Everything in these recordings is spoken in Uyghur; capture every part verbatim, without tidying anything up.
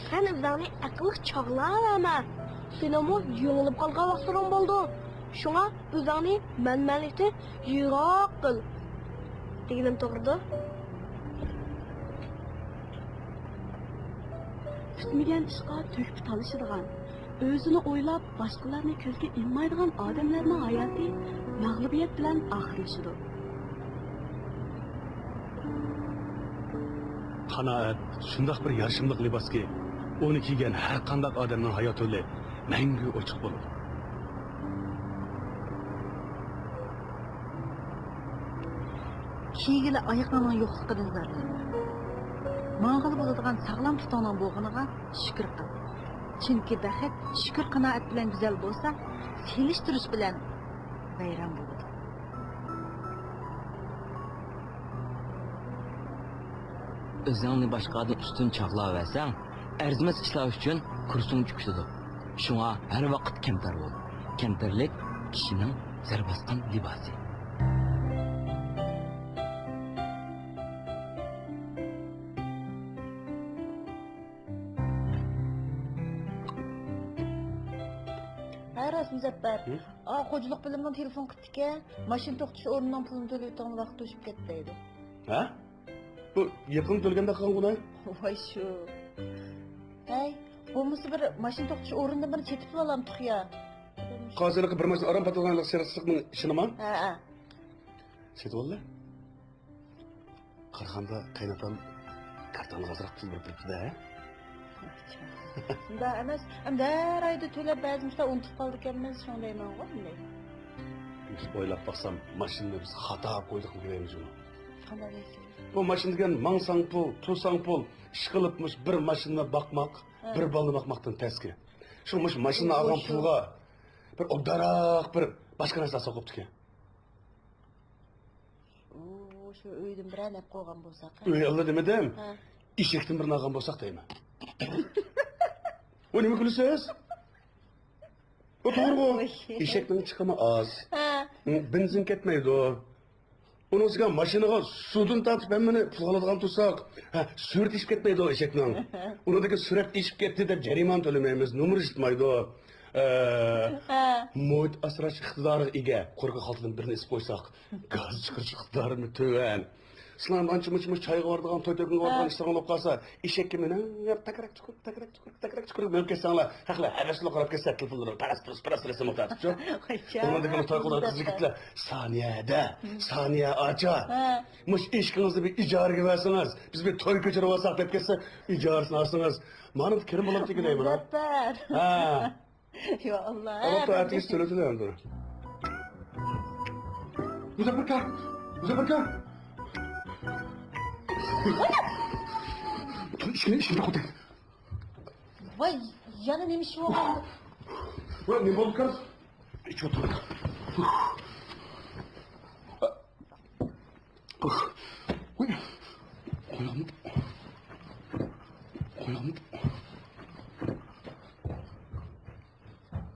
سەن ئۆزۈڭنى ئەقىللىق چاغلاۋەرمە. سېنىڭمۇ يېڭىلىپ قالغان ۋاقىتلىرىڭ بولىدۇ. شۇڭا ئۆزۈڭنى مەنمەنلىكتىن يىراق قىل. دېگىنىم توغرىدۇ. پۈتمىگەن ئىشقا تۆھپە تالىشىدىغان، ئۆزىنى ئويلاپ، باشقىلارنى كۆزگە ئىلمايدىغان ئادەملەرنىڭ ھاياتى مەغلۇبىيەت بىلەن ئاخىرلىشىدۇ. قانائەت شۇنداق بىر يارىشىملىق لىباسكى، ئۇنى كىيگەن ھەر قانداق ئادەمنىڭ ھايات يولى مەڭگۈ ئوچۇق بولىدۇ. كىيگىلى ئايىغىڭنىڭ يوقلۇقىدىن زارلانما. ماڭغىلى بولىدىغان ساغلام پۇتۇڭنىڭ بولغىنىغا شۈكۈر قىل. چۈنكى بەخت شۈكۈر-قانائەت بىلەن گۈزەل بولسا، سېلىشتۇرۇش بىلەن ۋەيران بولىدۇ. ئۆزۈڭنى باشقىلاردىن ئۈستۈن چاغلاۋەرسەڭ، ئەرزىمەس ئىشلار ئۈچۈن كۇرسۇڭ چۈكۈتىدۇ. شۇڭا ھەر ۋاقىت كەمتەر بول. كەمتەرلىك كىشىنىڭ زەر باسقان لىباسى. ھە، راست، مۇزەپپەر. ھە؟ ئا، خوجىلىق بۆلۈمىنىڭ تېلېفون قىپتىكەن. ماشىنا توختىتىش ئورنىنىڭ پۇلىنى تۆلىۋېتىڭ، ۋاقىت توشۇپ كەتتى دەيدۇ. ھە؟ بۇ يېقىندا تۆلىگەندەك قىلغان بۇنى. ۋاي شۇ. ھەي، بولمىسا بىر ماشىنا توختىتىش ئورنىدىن بىرنى سېتىپ ئالامتۇق يا. قازىلىقى بىر ماشىنا ئارام پاتىدىغانلىق سېرىقلىقنىڭ ئىشىنىما؟ ھە، ھە. سېتىۋالدى. قارىغاندا قېيىناتام كارتانغا ئازراق پۇل بېرىپ بېرىپتۇ-دە، ھە؟ شۇنداق ئەمەس، ئەمدى ھەر ئايدا تۆلەپ، بەزى مۇشۇنداق ئۇنتۇپ قالىدىكەنمىز، شۇڭا دەيمەنغۇ ئەمدى. مۇشۇ ئويلاپ باقسام، ماشىنىنى بىز خاتا قويدۇقمۇ دەيمىز جۇمۇ. قانداق دەيسىز؟ بۇ ماشىنا دېگەن ماڭساڭ پۇل، تۇرساڭ پۇل، ئىشقىلىپ مۇشۇ بىر ماشىنىنى باقماق، ھە، بىر بالىنى باقماقتىن تەسكە. شۇ مۇشۇ ماشىنا ئالغان پۇلغا بىر ئوبدانراق بىر باشقا نەرسە ئالساق بوپتىكەن. ئۇ، شۇ ئۆيدىن بىرەر نەپ قويغان بولساق، ھە؟ ئۆي ئاللا دېمىدىم. ھە. ئېشەكتىن بىرنى ئالغان بولساق دەيمەن. ئۇ نېمە كۈلىسىز؟ ئۇ توغرىغۇ. ۋاي. ئېشەكنىڭ چىقىمى ئاز. ھە. بېنزىن كەتمەيدۇ. ئۇنىڭ ئۈستىگە ماشىنىغا سۇدىن تارتىپ ھەممىنى پۇلغا ئالىدىغان تۇرساق، ھە، سۈرئىتى ئېشىپ كەتمەيدۇ ئېشەكنىڭ. ئۇنىڭدىكى سۈرئەت ئېشىپ كەتتى دەپ جەرىمانە تۆلىمەيمىز، نومۇر ئىشلىتىمەيدۇ. ئە، ھە. مۇھىت ئاسراش ئىقتىدارىغا ئىگە قورقا خالتىدىن بىرنى ئېسىپ قويساق، گاز چىقىرىش ئىقتىدارىمۇ تۆۋەن. سىلەر ئانچە مۇنچە مۇشۇ چايغا بارىدىغان، توي تۆكۈنگە بارىدىغان، ھە، ئىشلىرىڭ بولۇپ قالسا، ئېشەككە مىنىڭ، تەكرەك چۈكۈرۈك، تەكرەك چۈكۈرۈك، تەكرەك چۈكۈرۈك مېڭىپ كەتسەڭلار، ھەقلەر ھەۋەسلىك قاراپ كەتسە، تېلېفونلىرىنى پەرەس، پۇرۇس، پەرەس، پۇرۇس، پۇرۇس، پۇرۇس، پۇرۇس. ئۇنىڭدىن كېيىن توي قىلىدىغان قىز يىگىتلەر، سانىيە ھەدە، سانىيە ئاچا، ھە، مۇشۇ ئېشىكىڭىزنى بىر ئىجارىگە بەرسىڭىز، بىز بىر توي كۆچۈرۈۋالساق دەپ كەتسە، ئىجارىسىنى ئالسىڭىز، مانا بىز كىرىم بولاتتىكى دەيمەن، ھە؟ مۇزەپپەر. ھە. يا ئاللا. ئەلۋەتتە، ئەتىگىسى تۆلىتىلىدۇ. مۇزەپپەر ئاكا! مۇزەپپەر ئاكا! ئىشىكنى، ئىشىكنى تاقىۋېتىڭ. ۋاي، يەنە نېمە ئىش بولغان؟ ۋاي، نېمە بولدى ئۇكام؟ ئىچىۋاتىمەن. ۋاي. قويۇڭ. قويۇڭ.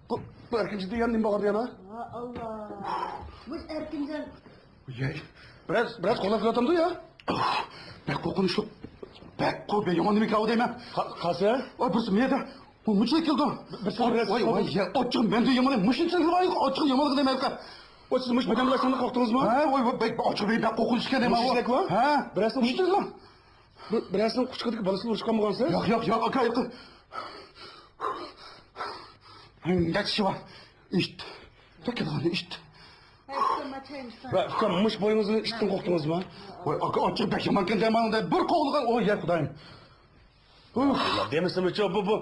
بۇ، بۇ ئەركىنجان دېگەن نېمە بولغان يەنە؟ يا ئاللا. بۇ ئەركىنجان. يەي. بىراز، بىراز قورقۇپ ياتامدۇ يا؟ بەك قورقۇنچلۇق. بەك قو-، بەك يامان نېمە كەۋ دەيمەن. قا-، قاسى؟ ۋاي، بىرسى مېيەدە. بۇ مۇچۇ كېلىدۇ. بىرسى ۋاي، ۋاي، ۋاي، يا، ئاچچىقىم مەندە يامان. مۇشۇنچە ۋاي، ئاچچىقىم يامانلىقى دەيمەن. ۋاي، سىز مۇشۇ بەدەن بىلەن قورقتىڭىزمۇ؟ ھە، ۋاي، ۋاي، بەك ئاچچىق، بەك، بەك قورقۇنچ ئىكەن دەيمەن. مۇشۇ ۋاي. ھە؟ بىرسى مۇشۇ كېلىدۇ. بىر، بىرەرسىنىڭ قۇچىقىدىكى بالىسىنى ئۇرۇشقان بولغانسىز؟ ياق، ياق، ياق، ئاكا، ياق. نەچچە بار؟ ئىت. تۆكىدىغان ئىت. ۋە ئۇكام، مۇشۇ بويىڭىزنى ئىتتىن قورقتىڭىزمۇ؟ ۋاي، ئاكا، ئاچچىق بەك يامانكەن دەيمەن، بىر قوغلىغان، ئوي، يا خۇدايىم. ئۇھ. ئاللا دېمىسىمۇچۇ، بۇ، بۇ،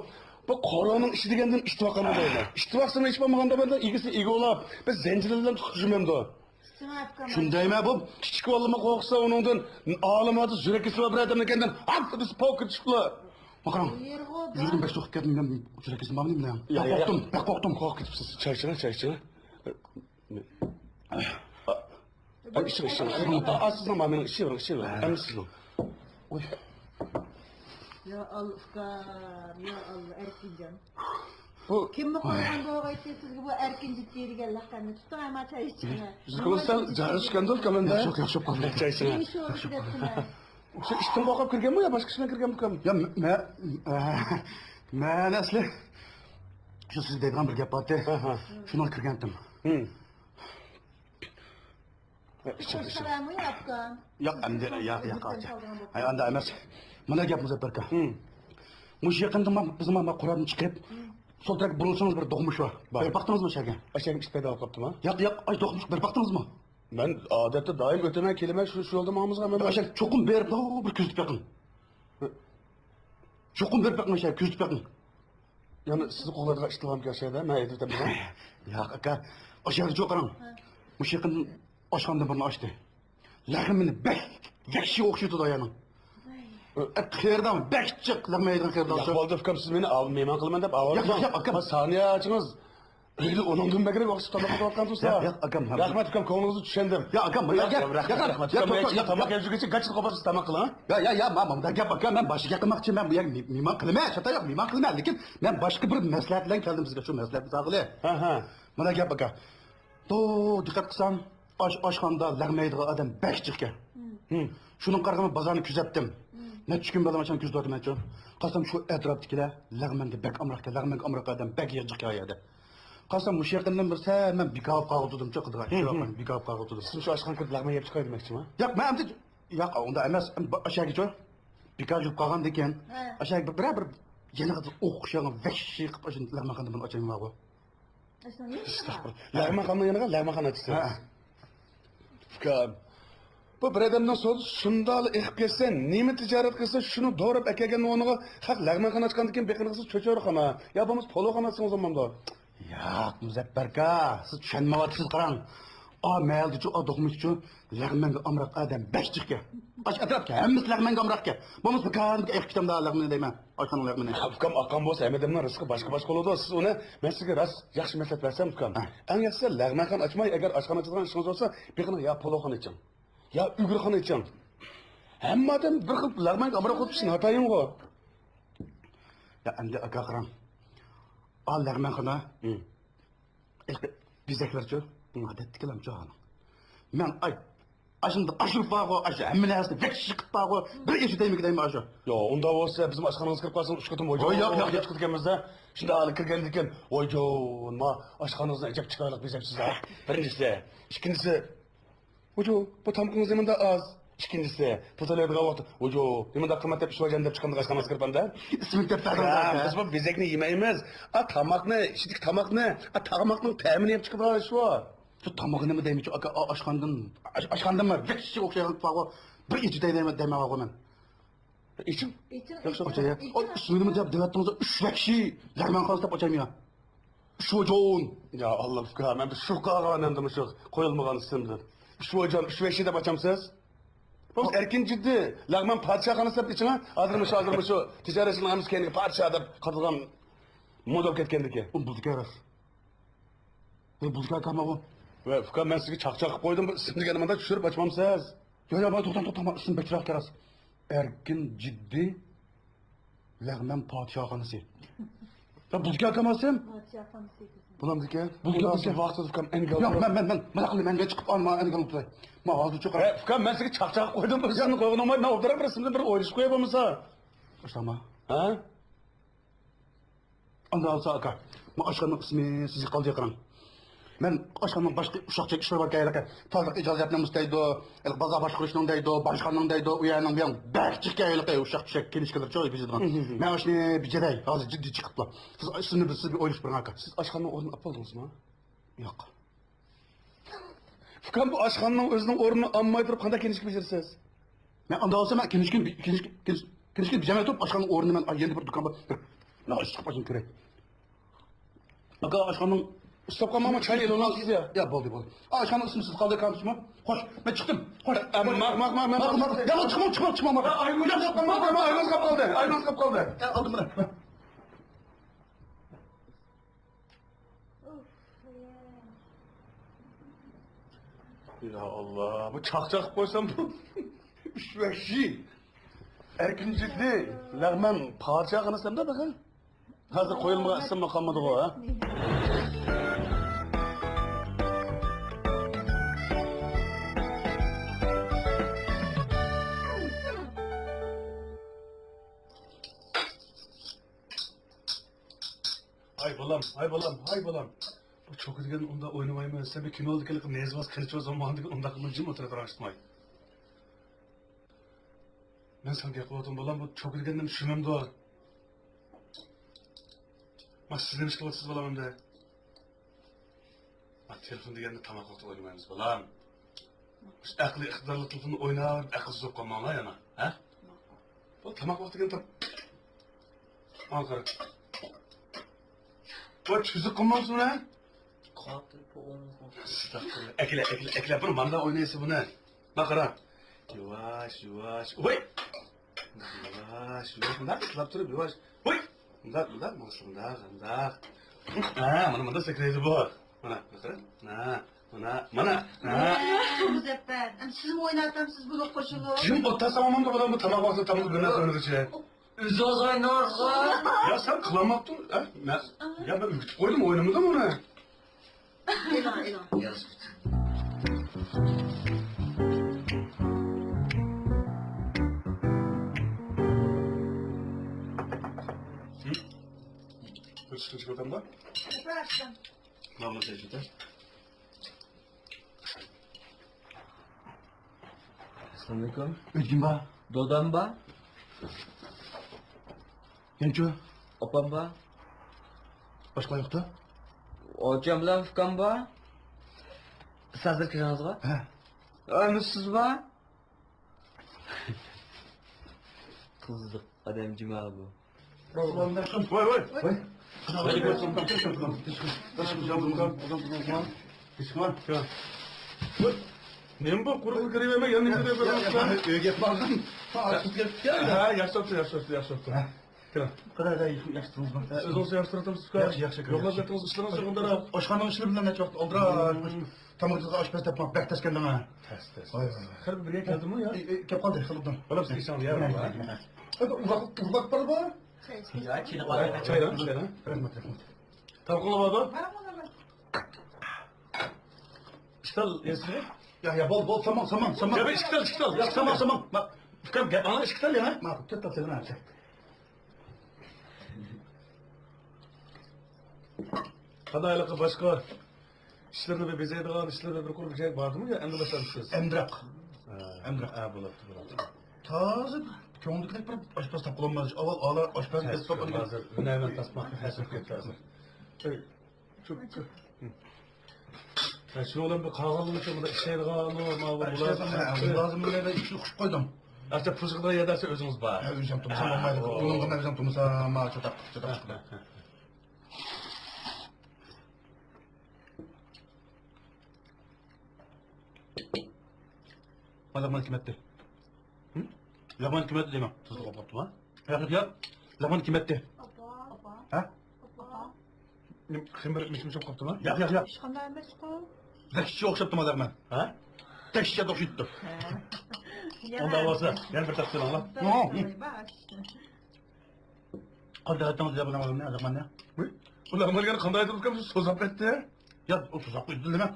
بۇ قورۇنىڭ ئىچى دېگەندىن ئىتتىۋاققان بولىدۇ. ئىتتىۋاقسىمۇ ھېچ بولمىغاندا بەندە ئىگىسىنى ئىگە ئولاپ، بىر زەنجىر بىلەن تۇتۇپ يۈرمەمدۇ؟ شۇندايمەن بۇ. كىچىك بالىمۇ قورقسا ئۇنىڭدىن، ئالىمادا يۈرەك كېسىلى بار بىر ئادەمنىڭ كەندىن، ھاپ، بىز پوك كېتىشىپلا. ماقاراڭ. يۈرگىن بەك سوقۇپ كەتتىم، مەن يۈرەك كېسىلى بارمۇ نېمە؟ بەك قورقتۇم، بەك قورقتۇم. قورقۇپ كېتىپسىز. چاي ئىچىڭ، چاي ئىچىڭ. ئىچىڭ، ئىچىڭ. ئاز، ئاز، مېنىڭ ئىچىۋېرىڭ، ئىچىۋېرىڭ. ھەممىسى سىزنىڭ. ئوي. يا ئاللا، ئۇكام، يا ئاللا، ئەركىنجان. بۇ كىممۇ قويغان بولغايتتى سىزگە بۇ ئەركىنجان دېگەن لەقەمنى؟ تۇتۇڭ، ئەمما چاي ئىچىڭ. سىزگە بولسا جارى چۈشكەندۇ، ئۇكام، ئەمدى. ياخشى، ياخشى، ياخشى. چاي ئىچىڭ. نېمە شورىسى دەپتىمەن. شۇ ئىتتىن قورقۇپ كىرگەنمۇ يا باشقا ئىش بىلەن كىرگەنمۇكەن؟ يا، مە-، مە-، مەن ئەسلى شۇ سىز دەيدىغان بىر گەپ بارتى. ئاھا. شۇنىڭغا كىرگەنتىم. ھىم. ئىچىڭ، ئىچىڭ. ياق، ئەمدى، ياق، ياق، ئاچا. ھەي، ئاندا ئەمەس. مانا گەپ، مۇزەپپەر ئاكا. ھىم. مۇشۇ يېقىندا ما-، بىز ما-، ما قورادىن چىقىپ، سول تەرەپكە بۇرۇلسىڭىز بىر دوقمۇش بار. بار. بېرىپ باقتىڭىزمۇ ئەشەگە؟ ئەشەگە ئىت پەيدا بولۇپ قاپتىما؟ ياق، ياق، ئاي، دوقمۇش بېرىپ باقتىڭىزمۇ؟ مەن ئادەتتە دائىم ئۆتىمەن، كېلىمەن، شۇ، شۇ يولدا ماڭىمىزغا مەن. ئاشەگە چوقۇم بېرىپ، بىر كۆزىتىپ بېقىڭ. چوقۇم بېرىپ بېقىڭ، ئاشەگە كۆزىتىپ بېقىڭ. يەنە سىزنى قوغلايدىغان ئىت بارمىكىن ئاشەدە؟ مەن ھەيدەپ بېرىمەن. ياق، ئاكا. ئاشەگە چوقۇم قاراڭ. ھە. مۇشۇ يېقىن ئاشخانىدىن بىرنى ئاچتى. لەغمىنى بەك ۋەھشىي ئوخشىتىدۇ ئايالنىڭ. ۋاي. ئە، خېرىدار بەك جىق لەغمەن يەيدىغان خېرىدار. ياق، بولدى ئۇكام، سىز مېنى ئاۋۇ مېھمان قىلىمەن دەپ ئاۋارە. ياق، ياق، ياق، ئاكام. سانىيە ئاچىڭىز. ئۆيدە ئۇنىڭدىن بەكرەك ۋاقىت تاماق تارتىۋاتقان تۇرسا. ياق، ياق، ئاكام، ھەم. رەھمەت ئۇكام، كۆڭلىڭىزنى چۈشەندىم. ياق، ئاكام، ياق، ياق، ياق، رەھمەت، رەھمەت. ياق، ئۇكام، ياق، مەن ياق، تاماق يەپ جۈرگۈچە گاچىدا قوپارسىز تاماق قىلىڭ، ھە؟ يا، يا، يا، ما، مۇنداق گەپ ئاكا، مەن باشقا گەپ قىلماقچى، مەن بۇ يەرگە مې-، مېھمان قىلىمەن، شۇنداق ياق، مېھمان قىلىمەن، لېكىن مەن باشقا بىر مەسلىھەت بىلەن كەلدىم سىزگە، شۇ مەسلىھەتنى ساغىلى. ھە، ھە. مۇنداق گەپ ئاكا. تو، دىققەت قىلسام، ئاش-، ئاشخانىدا لەغمەن يەيدىغان ئادەم بەك جىق ئىكەن. ھىم. شۇنىڭغا قارىغاندا بازارنى كۈزەتتىم. ھىم. نەچچە كۈن بولدى مانا كۆزىتىۋاتىمەنچۇ. قارىسام شۇ ئەتراپتىكىلەر لەغمەنگە بەك ئامراق ئىكەن، لەغمەنگە ئامراق ئادەم بەك جىق ئىكەن ئۇ يەردە. قارىسام مۇشۇ يېقىندىن بىرسى مەن بىكار بولۇپ قالغۇدۇمچۇ، قىلىدىغان ئىش يوق، ھىم. بىكار بولۇپ قالغۇدۇم. سىز شۇ ئاشخانىغا كىرىپ لەغمەن يەپ چىقاي دېمەكچىما؟ ياق، مەن ئەمدى، ياق، ئۇنداق ئەمەس، ئاشەگىچۇ. بىكار يۈرۈپ قالغاندىن كېيىن، ھە. ئاشەگە بىرەر بىر يەنە ئوخشىغان ۋەھشىي قىلىپ ئاشۇ لەغمەنخانىدا مېنى ئاچايمىغۇ. ئەستەغپۇرۇللا. لەغمەنخانىنىڭ يېنىغا لەغمەنخانا ئاچىسەن. ھە. ئۇكام، بۇ بىر ئادەمنىڭ سودىسى شۇنداقلا ئېقىپ كەتسە، نېمە تىجارەت قىلسا، شۇنى دوراپ ئەكەلگەن ئورنىغا خەق لەغمەنخانا ئاچقاندىن كېيىن بېقىنىغىسى چۆچۈرىخانا يا بولمىسا پولۇخانا ئاچسىڭىز بولمامدۇ؟ ياق، مۇزەپپەر ئاكا، سىز چۈشەنمەيۋاتىسىز، قاراڭ. ئا مەھەللىدىچۇ، ئا دوقمۇشچۇ، لەغمەنگە ئامراق ئادەم بەك جىقكەن. ئاشۇ ئەتراپتا ھەممىسى لەغمەنگە ئامراقكەن. بولمىسا بىكارنى ئېقىپ كېتەمدۇ لەغمىنى دەيمەن. ئاشخانىنىڭ لەغمىنى. ئۇكام، ئاقام بولسا ھەممە ئادەمنىڭ رىزقى باشقا-باشقا بولىدۇ. سىز ئۇنى، مەن سىزگە راست ياخشى مەسلىھەت بەرسەم، ئۇكام. ھە. ئەڭ ياخشىسى لەغمەنخانا ئاچماي، ئەگەر ئاشخانا ئاچىدىغان ئىشىڭىز بولسا، بېقىنىڭ يا پولۇخانا ئېچىڭ. يا ئۈگرىخانا ئېچىڭ. ھەممە ئادەم بىر خىل لەغمەنگە ئامراق بولۇپ كېتىشى ناتايىنغۇ. يا ئەمدى ئاكا قاراڭ. ئا لەغمەنخانا. ھىم. بېزەكلەرچۇ؟ ھىم. ئادەتتىكىلەرچۇ ھالىڭ. مەن ئاي، ئاشۇنداق ئاشۇرۇپ بارغۇ، ئاشۇ ھەممە نەرسىنى ۋەھشىي قىلىپ بارغۇ، بىر ئېچىپ دەيمىكى دەيمەن ئاشۇ. ياق، ئۇنداق بولسا بىزمۇ ئاشخانىڭىزغا كىرىپ قالساق ئۈچ قېتىم ۋاي، ۋاي، ياق، ياق، ياق. ئۈچ قېتىم كىرگەنمىزدە، شۇنداق ھالى كىرگەندىن كېيىن، ۋايجان، ما ئاشخانىڭىزنى ئەجەب چىرايلىق بېزەپسىز ھە. بىرىنچىسى، ئىككىنچىسى، ۋۇجۇ، بۇ تامىقىڭىز نېمانداق ئاز؟ ئىككىنچىسى، پۇل تۆلەيدىغان ۋاقىتتا، ۋۇجۇ، نېمانداق قىممەت دەپ ئىشۋاجان دەپ چىققاندا ئاشخانىغا كىرىپ ئاندا. ئىسمىنى دەپ بەردىڭىز ھە، ئاكا. بىز بۇ بېزەكنى يېمەيمىز. ئا، تاماقنى، ئىچىدىكى تاماقنى، ئا، تاماقنىڭ تەمىنى يەپ چىقىپ ئالىشۇ. شۇ تامىقى نېمە دەيمىزچۇ، ئاكا، ئا، ئاشخانىدىن، ئاش-، ئاشخانىدىنمۇ ۋەھشىي ئوخشايدىغان بارغۇ. بىر ئېچىپ دەيمەن، دەيمەن بارغۇ مەن. ئېچىڭ. ئېچىڭ، ياخشى، ئېچىڭ، ئاچاي. ئېچىڭ. ئۇ ئىسمىنى نېمە دەپ دەۋەتتىڭىز؟ ئۈچ ۋەھشىي لەغمەنخانا دەپ ئاچايمۇ يا؟ شۇجون. يا ئاللا، ئۇكا، مەن بىر شۇ قالغان ئەمدى مۇشۇ قويۇلمىغان ئىسىم بىلەن. ئۈچ ۋايجان، ئۈچ ۋەھشىي دەپ ئاچامسىز؟ بۇ ئەركىن جىددىي، لەغمەن پادىشاھخانىسى دەپ ئېچىڭا. ھازىر مۇشۇ، ھازىر مۇشۇ تىجارەتچىنىڭ ھەممىسى كەينىگە پادىشاھ دەپ قاتىدىغان مودا بولۇپ كەتكەندىكى. ئۇ بۇزۇك ئەمەس. ۋاي، بۇزۇك ئاكام ئۇ. ۋە ئۇكا، مەن سىزگە چاقچاق قىلىپ قويدۇم، بۇ ئىسىمنى دېگەندە مانا چۈشۈرۈپ ئاچمامسىز؟ ياق، ياق، مانا توختاڭ، توختاڭ، مانا ئىسىم بەك چىرايلىق ئىكەن راست. ئەركىن جىددىي لەغمەن پادىشاھخانىسى. يا بۇزۇك ئاكام ئىسىم؟ پادىشاھخانىسى. بۇلامدىكى؟ بۇزۇك ئاكام. ۋاقتىدا ئۇكام ئەنگە. ياق، مەن، مەن، مەن، مانا قىلدىم، ئەنگە چىقىپ ئالما، ئەنگە ئۇنتۇپ. ما ھازىر چىقار. ھە، ئۇكام، مەن سىزگە چاقچاق قىلىپ قويدۇم، بۇ ئىسىمنى قويغىنىڭ بار، مەن ئوبدانراق بىر ئىسىمدىن بىر ئويلىشىپ قوياي بولمىسا. ئىشلەڭما. ھە؟ ئانداق بولسا ئاكا، ما ئاشخانىنىڭ ئىسمى سىزگە قالدى قاراڭ. مەن ئاشخانىنىڭ باشقا ئۇششاق چېكى ئىشلىرى باركەن ھېلىقى، تازىلىق ئىجازەتنامىسى دەيدۇ، ھېلىقى بازار باشقۇرۇشنىڭ دەيدۇ، باشقارنىڭ دەيدۇ، ئۇ يەرنىڭ بۇ يەرنىڭ بەك جىقكەن ھېلىقى ئۇششاق چۈشەك كېلىشكىلىرىچۇ بېجىرىدىغان. مەن ئاشۇنى بېجىرەي، ھازىر جىددىي چىقىپلا. سىز ئىسمىنى بىر، سىز بىر ئويلىشىپ بېرىڭ ئاكا. سىز ئاشخانىنىڭ ئورنىنى ئاپ بولدىڭىزمۇ؟ ياق. ئۇكام، بۇ ئاشخانىنىڭ ئۆزىنىڭ ئورنىنى ئالماي تۇرۇپ قانداق كىنىشكا بېجىرىسىز؟ مەن ئانداق بولسا، مەن كىنىشكىنى، كىنىشكا، كىنىش-، كىنىشكىنى بېجەرمەي تۇرۇپ، ئاشخانىنىڭ ئورنىنى مەن يەنە بىر دۇكان بار. بىر، مەن ئاشۇ چىقىپ ئاشۇنى كۆرەي. ئاكا، ئاشخانىنىڭ ئۇستاپ قالماڭ، چاينى ئېلىۋالسىز يا. يا، بولدى، بولدى. ئاشخانىنىڭ ئىسمى سىز قالدى، كامچىمۇ؟ خوش، مەن چىقتىم. خوش. ئە، ماق، ماق، ماق، ماق، ماق. يا، چىقماڭ، چىقماڭ، چىقماڭ، ماق. ئايرىلىپ قاپتۇ، ئايرىلىپ قاپتۇ. ئە، ئالدىم مانا. يا ئاللا، بۇ چاقچاق قىلىپ قويسام بۇ. ئۈچ ۋەھشىي. ئەركىن جىددىي. لەغمەن پادىشاھخانىسى ئەمدى بېقىڭ. ھازىر قويۇلمىغان ئىسىممۇ قالمىدىغۇ، ھە؟ ھاي بالام، ھاي بالام، ھاي بالام. بۇ چوكا دېگەن ئۇنداق ئوينىمايمىز. سەن بىر كىنودىكى نېزىۋاز قىلىچ ۋاز ئوينىغاندىكىن ئۇنداق قىلما، جىم ئولتۇرۇپ راڭشىتماي. مەن ساڭا گەپ قىلىۋاتىمەن، بالام، بۇ چوكا دېگەن نېمە چۈشىنەمدۇ؟ ما سىز نېمە ئىش قىلىۋاتىسىز، بالام، ئەمدى؟ ما تېلېفون دېگەننى تاماق ۋاقتىدا ئوينىمايمىز، بالام. مۇشۇ ئەقلىي ئىقتىدارلىق تېلېفوندا ئويناپ، ئەقىلسىز بولۇپ قالماڭلار يەنە، ھە؟ بۇ تاماق ۋاقتى دېگەن تام-، ماڭا قارا. ۋاي، تۈزۈك قىلمامسىز بۇنى؟ ئەكىلە، ئەكىلە، ئەكىلە، بۇنى مانداق ئوينايسىز بۇنى. مانا قارا. يۇۋاش، يۇۋاش. ۋاي! يۇۋاش، يۇۋاش. مۇنداق ئىسلاپ تۇرۇپ، يۇۋاش. ۋاي! مۇنداق، مۇنداق، مۇنداق، مۇنداق. ھە، مانا مۇنداق سەكرەيدۇ بۇ. مانا، مانا قارا. ھە، مانا، مانا، ھە. مۇزەپپەر، ئەمدى سىزمۇ ئويناۋاتامسىز بۇنىڭغا قوشۇلۇپ؟ جىم ئولتۇرساڭ بولامدۇ، بۇلار بۇ تاماق ۋاقتىدا تاماق بىر نەرسە ئۆگىنىدىچە. ئۆزىڭىز ئويناڭىزغۇ. يا سەن قىلالماپتۇڭ، ھە؟ مەن، يا مەن ئۆگىتىپ قويدۇم، ئوينىمىدىم ئۇنى. ئېلىڭ، ئېلىڭ. بىر چىقىپ چىقىۋاتامدا؟ ماما سەن چىقىپ. ئەسسالامۇئەلەيكۇم. ئۆزۈم بار. دادام بار. يەنچۇ؟ ئاپام بار. باشقا يوقتا؟ ئاچام بىلەن ئۇكام بار. سىز ھازىر كىرىڭىزغۇ؟ ھە. ئەمىسىز بار. قىزىق ئادەم جۇما بۇ. ۋاي، ۋاي. ۋاي. نېمە بۇ؟ قۇرۇق كىرىۋەرمە، يەنە نېمە دەپ بېرىۋاتىسەن؟ ئۆيگە بارغان. ھە، ياخشى بوپتۇ، ياخشى بوپتۇ، ياخشى بوپتۇ. كىرىڭ. قانداق ياخشى تۇرىسىز؟ سىز ئوڭشا ياخشى تۇراتامسىز ئۇكا؟ ياخشى، ياخشى، ياخشى. يوقلاپ كەتتىڭىز ئىشلىرىڭىزنى قانداق؟ ئاشخانىنىڭ ئىشلىرى بىلەن نەچچە ۋاقىت ئالدىراش. تامىقىڭىزغا ئاش پەس تاپماق بەك تەسكەندىڭ ھە. تەس، تەس. ۋاي، ۋاي، ۋاي. خېلى بىر يەر كەلدىمۇ يا؟ ئى، ئى، كەپ قالدى، خېلى ئوبدان. بالام، سىز ئىشىڭىزنى يەۋېرىڭ. ئۇزاق، ئۇزاق بار بۇ. يا، كېلىپ قالدى. چايلاڭ، چايلاڭ. رەھمەت، رەھمەت. تامىقىڭلار بارمۇ؟ بار، بار، بار. ئىككى تال يەيسىزمۇ؟ يا، يا، بول، بول، سامان، سامان، سامان. يا، بىر ئىككى تال، ئىككى تال. يا، سامان، سامان. ما، ئۇكام، گەپ ئاڭلاڭ، ئىككى تال يەڭ. ما، تۆت تال سېلىڭ. قانداق ھېلىقى باشقا ئىشلىرىنى بىر بېزەيدىغان، ئىشلىرىنى بىر قۇرۇپ بېزەيدىغان باردىمۇ يا ئەمدى باشلامسىز؟ ئەمدىراق. ھە. ئەمدىراق. ھە، بولۇپتۇ، بولۇپتۇ. تازا كۆڭۈلدىكىدەك بىر ئاشپەز تاپقىلى بولمايدۇ. ئاۋۋال ئالا ئاشپەز، ھەسىپ، ھازىر ھۈنەرۋەن تاپماققا ھەسىپ كەتتى ھازىر. شۇ، شۇ. ھە، شۇنىڭ بىلەن بىر قالغانلىرىچە بۇنداق ئىشلەيدىغانمۇ، ما بۇ، ھە، بۇلار ئىشلەيدىغان، ھە، لازىم، مەن ئىشنى قوشۇپ قويدۇم. ئەسلى پۇل چىقىدىغان يەردە ئۆزىڭىز بار. ھە، ئۆزۈم تۇرمىسام بولمايدۇ. ھە، ئۇنىڭغا مەن ئۆزۈم تۇرمىسام، ما، چاتاق، چاتاق چىقىدۇ. ھە، ھە، ھە. ما، لەغمەن كىم ئەتتى؟ ھە؟ لەغمەن كىم ئەتتى دەيمەن. تۇزلۇق بولۇپ قاپتۇ ما؟ ياق، ياق. لەغمەن كىم ئەتتى؟ ئاپا. ئاپا. ھە؟ ئاپا. نېمە، خېمىر مىش-مىش بولۇپ قاپتۇما؟ ياق، ياق، ياق. ھېچقانداق ئەمەسقۇ. ۋەھشىيگە ئوخشاپتىما لەغمەن؟ ھە؟ دەھشەت ئوخشايتتى. ھە. ئۇنداق بولسا، يەنە بىر تەپسىر ئاڭلا. بىر تەپسىر بار. قانداق ئەتتىڭىز دېدى بۇنىڭ ئالدىنى، لەغمەننى؟ ۋۇي، بۇ لەغمەنگە قانداق ئېتىپ ئۇكام سوزاپ ئەتتى؟ يا، ئۇ سوزاپ قويدى دېمە.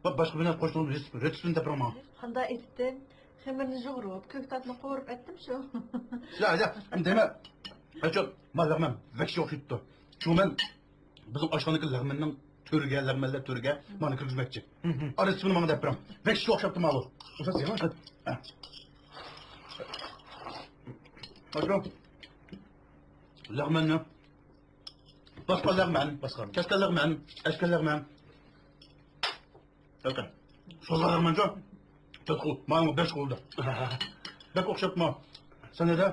باشقا بىر نەرسە قوشتۇڭىز، رېتسېپىنى دەپ بېرىڭ ماڭا. قانداق ئېتتىم؟ خېمىرنى يۇغۇرۇپ، كۆكتاتنى قورۇپ ئەتتىم شۇ. يا، يا، دېمە. ئاچۇ، ما لەغمەن ۋەھشىيگە ئوخشايتتى. شۇ مەن بىزنىڭ ئاشخانىدىكى لەغمەننىڭ تۈرىگە، لەغمەنلەر تۈرىگە مانا كىرگۈزمەكچى. ھە، ھە. ئارىسىنى ماڭا دەپ بېرىڭ. ۋەھشىيگە ئوخشاپتىما ئۇ. ئوخشاپ دېمە. ھە. ئاشۇ لەغمەننى، باسقان لەغمەن، باسقان. كەسكەن لەغمەن، ئەچكەن لەغمەن. ئۆكەم. سوزغان لەغمەنچۇ؟ تۆت قول، ماڭا بەش قول دە. بەك ئوخشاپمۇ؟ سەن نېدە؟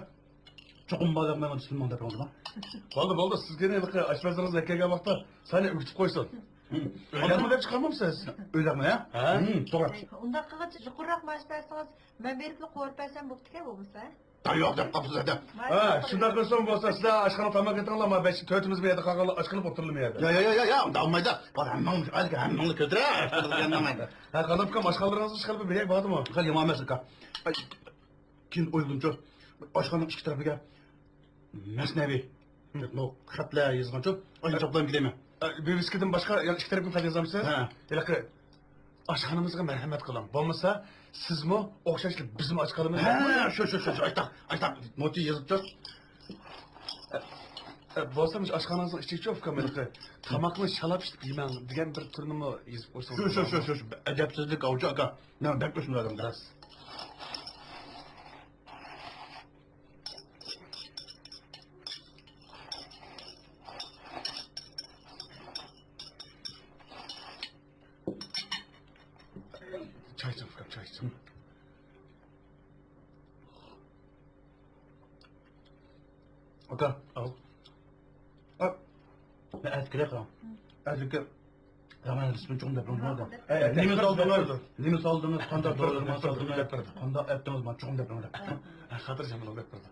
چوقۇم بار لەغمەن دېسىم ماڭا دەپ بولدىما؟ بولدى، بولدى. سىزگە ھېلىقى ئاشپەزلىرىڭىز كەلگەن ۋاقىتتا سەن ئۆگىتىپ قويسۇن. ئۆيلەغمە دەپ چىقارمامسىز؟ ئۆيلەغمە، ھە؟ ھە. توغرا. ئۇنداق قىلغاچ يۇقىرىراق مائاش بەرسىڭىز، مەن بېرىپلا قورۇپ بەرسەم بوپتىكەن بولمىسا. تاياق دەپ قاپسىز ھەدە. ھە، شۇنداق قىلسام بولسا، سىلەر ئاشخانا تاماق ئېتىڭلار، ما بەش، تۆتىمىز بۇ يەردە قالغانلار ئاچ قېلىپ ئولتۇرىمىز بۇ يەردە. يا، يا، يا، يا، يا، ئۇنداق بولمايدۇ. بار، ھەممىڭ، ھەممىڭنى كۆتۈرە. ھە، قانداق ئۇكام، ئاشخانىلىرىڭىزنى ئىشقىلىپ بېرەي، باردىمۇ؟ خېلى يامان ئەمەس ئۇكا. ئاي، كېيىن ئويلىدىمچۇ، ئاشخانىنىڭ ئىككى تەرىپىگە مەسنەۋى، مۇ خەتلەر يېزىلغانچۇ، ئاشۇ چاپلاپ كېتەيمەن. ئە، ۋىۋىسكىدىن باشقا يەنە ئىككى تەرەپكە خەت يازامسىز؟ ھە. ھېلىقى ئاشخانىمىزغا مەرھەمەت قىلىڭ. بولمىسا، سىزمۇ ئوخشاشلا بىزمۇ ئاچ قالىمىز. ھە، شۇ، شۇ، شۇ، شۇ، ئايتاق، ئايتاق. نوتى يېزىپچۇ. ئە، بولسا مۇشۇ ئاشخانىڭىزنىڭ ئىچىگىچۇ ئۇكام ھېلىقى، تاماقنى شالاپ ئىچىپ يېمەڭ دېگەن بىر تۈرنىمۇ يېزىپ قويسىڭىز. شۇ، شۇ، شۇ، شۇ، شۇ. ئەدەپسىزلىك ئاۋۇچۇ ئاكا. مەن بەك ئۆچمىدىم ئادەم راست. چاي ئىچىڭ ئۇكام، چاي ئىچىڭ. ئاكا، ئاۋۇ. ئا، مەن ئەتە كېلەي قاراڭ. ئەتىكى زامان رېسىپىنى چوقۇم دەپ بېرىڭ. ئە، نېمە سالدىڭىز؟ نېمە سالدىڭىز؟ قانداق دورىلارنى سالدىڭىز؟ قانداق ئەتتىڭىز؟ مانا چوقۇم دەپ بېرىڭ دەپ. ئە، خاتىرجەم بولۇڭ دەپ بېرىڭ.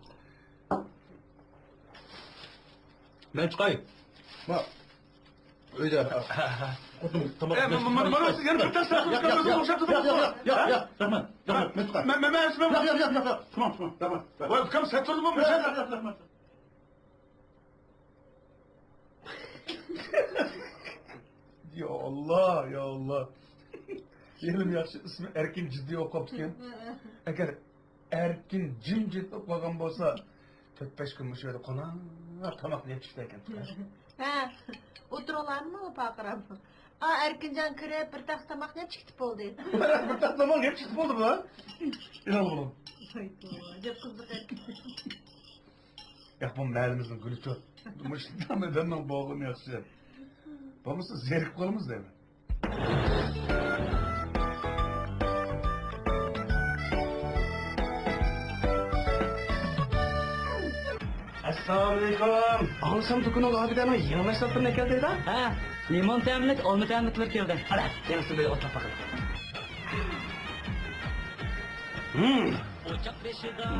مەن چىقاي. ما، ئۆيدە. خوتۇن تاماق. ئە، مانا، مانا، مانا، سىز يەنە بىر تەرس تەرس ياق، ياق، ياق، ياق، ياق، ياق، ياق، ياق، رەھمەت. مەن، مەن، مەن، مەن، ياق، ياق، ياق، ياق، تامام، تامام، رەھمەت. ۋاي، ئۇكام، سەت تۇردىمۇ، ياق، ياق، ياق، رەھمەت. يا ئاللا، يا ئاللا. ھېلىمۇ ياخشى، ئىسمى ئەركىن جىددىي ئوقۇپتىكەن. ئەگەر ئەركىن جىمجىت بولۇپ قالغان بولسا، تۆت-بەش كۈن مۇشۇ يەردە قوناق تاماقنى يەپ چىقىدىكەن. ھە، ئولتۇرۇڭلارمۇ پارقىراپ؟ ئا، ئەركىنجان كىرىپ، بىر تەخسە تاماقنى يەپ چىقىپ بولدى. بىر تەخسە تاماق يەپ چىقىپ بولدىمۇ؟ ئىنان بولۇڭ. ۋاي، بەك قىزىق ئەركىن. ياق، بۇ مەھەللىمىزنىڭ گۈلىچۇ. مۇشۇنداق ئادەمنىڭ بولغىنى ياخشى. بولمىسا زېرىكىپ قالىمىز دەيمەن. ئەسسالامۇئەلەيكۇم. ئاڭلىسام دۇكىنىڭغا ئابىدەنىڭ يېڭى مەھسۇلاتلىرىنى ئەكەلدى دە؟ ھە، لىمون تەملىك، ئالما تەملىكلىرى كەلدى. ئەنە، يېڭىسىنى بىر ئوتلاپ باقىلى. ھىم.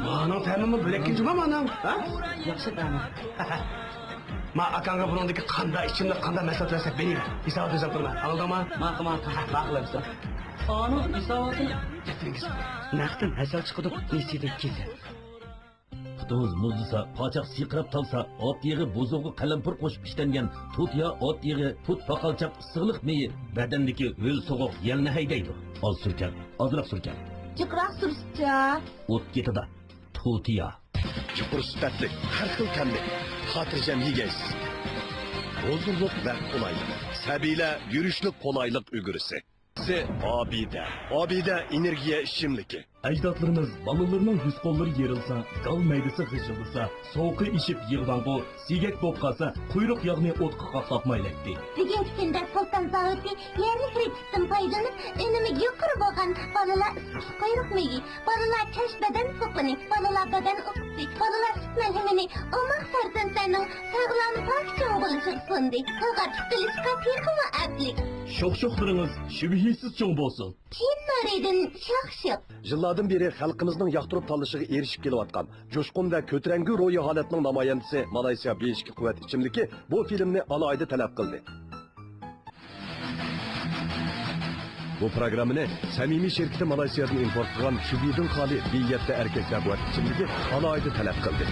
مانىڭ تەمىمۇ بۆلەككەن جۇما مانىڭ، ھە؟ ياخشى تەمى. ما ئاكاڭغا بۇنىڭدىكى قانداق ئىچىملىك، قانداق مەھسۇلات بەرسەك بېرىمەن. ھېسابات ئۆزۈم قىلىمەن. ئاڭلىدىڭما؟ ماقۇل، ماقۇل. ماقۇل ئەمىسە. ئانىڭ ھېساباتى. نەقتىن ھەسەل چىقىدۇ، نېسىدىن كېلىدۇ. پۇتىڭىز مۇزلىسا، پاچاق سىرقىراپ تالسا، ئات يېغى بوزۇغا قەلەمپۇر قوشۇپ ئىشلەنگەن تۇتىيا ئات يېغى، تۇت پاقالچاق ئىسسىقلىق مېيى بەدەندىكى ھۆل سوغۇق يەلنى ھەيدەيدۇ. ئاز سۈركەڭ، ئازراق سۈركەڭ. جىقراق سۈرسىچە. ئوت كېتىدۇ. تۇتىيا. يۇقىرى سۈپەتلىك، ھەر خىل تەملىك، خاتىرجەم يېگەيسىز. ھۇزۇرلۇق ۋە قولايلىق. سەبىيلەر يۈرۈشلۈك قولايلىق ئۈگرىسى. ئابىدە. ئابىدە ئېنېرگىيە ئىچىملىكى. ئەجدادلىرىمىز بالىلىرىنىڭ يۈز-قوللىرى يېرىلسا، گال مەيدىسى غىژىلدىسا، سوغۇقى ئېشىپ يىغلاڭغۇ، سىيگەك بولۇپ قالسا، قۇيرۇق ياغنى ئوتقا قاقلاپ مايلايتتى. بۈگۈنكى كۈندە سۇلتان زاۋۇتى يەرلىك رېتسېپتىن پايدىلىنىپ، ئۈنۈمى يۇقىرى بولغان بالىلار ئىسسىقلىق قۇيرۇق مېيى، بالىلار چاچ بەدەن سوپۇنى، بالىلار بەدەن ئۇپۇسى، بالىلار سۈت مەلھىمىنى ئوماق پەرزەنتلەرنىڭ ساغلام، پاك چوڭ بولۇشىغا سۇندى. تىلغا تۇتۇلۇشقا تېخىمۇ ئەپلىك. شوخ-شوخلىرىڭىز شۈبھىسىز چوڭ بولسۇن! چىن نۇرىدىن شاخ-شۇخ. يىللاردىن بېرى خەلقىمىزنىڭ ياقتۇرۇپ تاللىشىغا ئېرىشىپ كېلىۋاتقان جۇشقۇن ۋە كۆتۈرەڭگۈ روھىي ھالەتنىڭ نامايەندىسى مالايسىيا بى ئىككى قۇۋۋەت ئىچىملىكى بۇ فىلىمنى ئالاھىدە تەلەپ قىلدى. بۇ پروگراممىنى سەمىمىي شىركىتى مالايسىيادىن ئىمپورت قىلغان شۈبھىدىن خالىي بى يەتتە ئەركەكلەر قۇۋۋەت ئىچىملىكى ئالاھىدە تەلەپ قىلدى.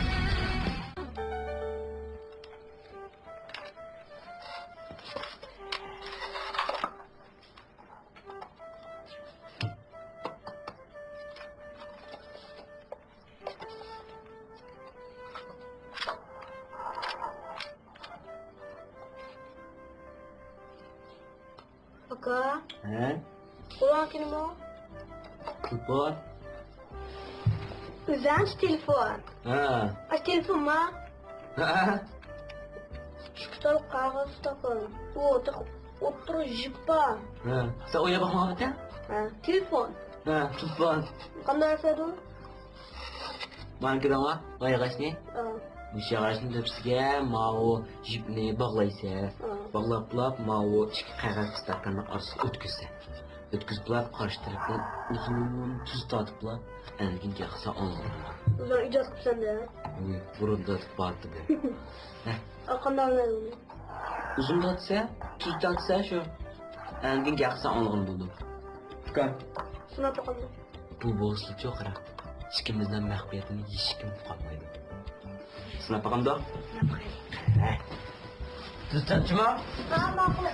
ئاكا. ھە؟ قولۇڭغا كېلىمۇ؟ تېلېفون. ئۆزۈڭچە تېلېفون. ھە. ئاش تېلېفونما؟ ھە. ئىككى تال قەغەز تاقىلدى. ئۇ تېخى ئوتتۇرا يىپا. ھە. سەن ئويناپ باقمىغانمىسەن؟ ھە. تېلېفون. ھە، تېلېفون. قانداق ياسايدۇ؟ مانا كۆرۈڭلار، ما ياغاچنى. ئا. مۇشۇ ياغاچنى تۆپىسىگە ماۋۇ يىپنى باغلايسەن. ئا. باغلاپلا ماۋۇ ئىككى قەغەز ئىستاكاننىڭ ئارىسىغا ئۆتكۈزىسەن. ئۆتكۈزۈپلا قارشى تەرەپتىن ئۇزۇن تۈز تارتىپلا، ئەندىن كېيىن قىلسا ئاڭلىنىدۇ. ئۆزۈڭ ئىجاد قىپسەن-دە. ھوي، بۇرۇندا بارتىدى. ھە. ئا، قانداق ئاڭلايدۇ بۇنى؟ ئۇزۇن تارتسا، تۈز تارتسا شۇ. ئەندىن كېيىن قىلسا ئاڭلىغىلى بولىدۇ. ئۇكام. سىناپ باقامدۇ؟ بۇ بولسىچۇ قارا. ئىككىمىزنىڭ مەخپىيىتىنى ھېچكىم ئۇقالمايدۇ. سىناپ باقامدۇ؟ ھە. تۈز تارتچىما؟ ھە، ماقۇل.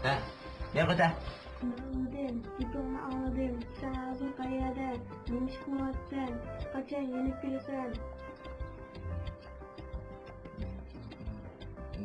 ھە، نېمە قىلىسەن؟ ئاڭلىدىم، گېپىڭنى ئاڭلىدىم. سەن ھازىر قەيەردە؟ نېمە ئىش قىلىۋاتىسەن؟ قاچان يېنىپ كېلىسەن؟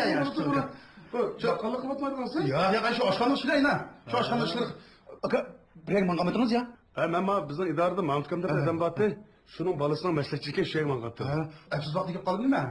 يا، يا، يا، بۇ، بۇ، بۇ، بۇ، بۇ، باققانلىق قىلىۋاتمايدىغانسىز؟ يا، يا، شۇ ئاشخانىنىڭ ئىچىدە ئەينا. شۇ ئاشخانىنىڭ ئىچىدە. ئاكا، بىرەر ماڭغانمىدىڭىز يا؟ ھە، مەن ما بىزنىڭ ئىدارىدە مامۇت ئاكام دەپ ئادەم بارتى. شۇنىڭ بالىسىنىڭ مەسلىھەتچىسى ئىكەن، شۇ يەرگە ماڭغانتىم. ھە، ئەپسىز ۋاقىت كېلىپ قالدىمۇ مەن؟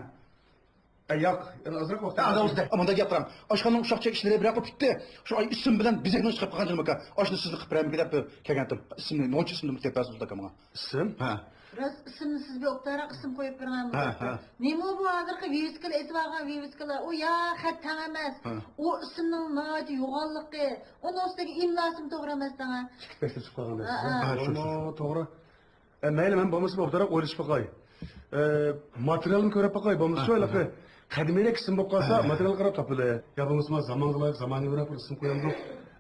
ئە، ياق، يەنە ئازراق ۋاقىت. ئە، ئازراق ۋاقىت. ئە، مۇنداق گەپ قىلىڭ. ئاشخانىنىڭ ئۇششاق چەك ئىشلىرى بىرەر قىلىپ كېتىپتۇ. شۇ ئاي ئىسىم بىلەن بېزەكنىڭ چىقىپ قالغان جېنىم ئاكا. ئاشۇنى سىزنى قىلىپ بېرەيمىكىن دەپ كەلگەنتىم. ئىسىمنى، نوچى ئىسىمنى دەپ بەرسىڭىز ئاكا ماڭا. ئىسىم؟ ھە. راست ئىسىمنى سىز بىر ئوبدانراق ئىسىم قويۇپ بېرىڭ. ھە، ھە. نېمە بۇ ھازىرقى ۋىۋىسكىلا ئېتىۋالغان ۋىۋىسكىلا؟ ئۇ يا خەت تەڭ ئەمەس. ھە. ئۇ ئىسىمنىڭ ناھايىتى يوغانلىقى. ئۇنىڭ ئۈستىگە ئىملاسىمۇ توغرا ئەمەس دەڭە. ئىككى تەكلىپ چىقىپ قالغان. ھە، ھە. ھە، شۇ، شۇ، شۇ. توغرا. ئە، مەيلى، مەن بولمىسا ئوبدانراق ئويلىشىپ باقاي. ئە، ماتېرىيالنى كۆرۈپ باقاي، بولمىسا شۇ ھېلىقى قەدىمىيرەك ئىسىم بولۇپ قالسا، ماتېرىيالغا قاراپ تاپىلى. يا بولمىسا زامانغا لايىق، زامانىۋىراق بىر ئىسىم قويامدۇق.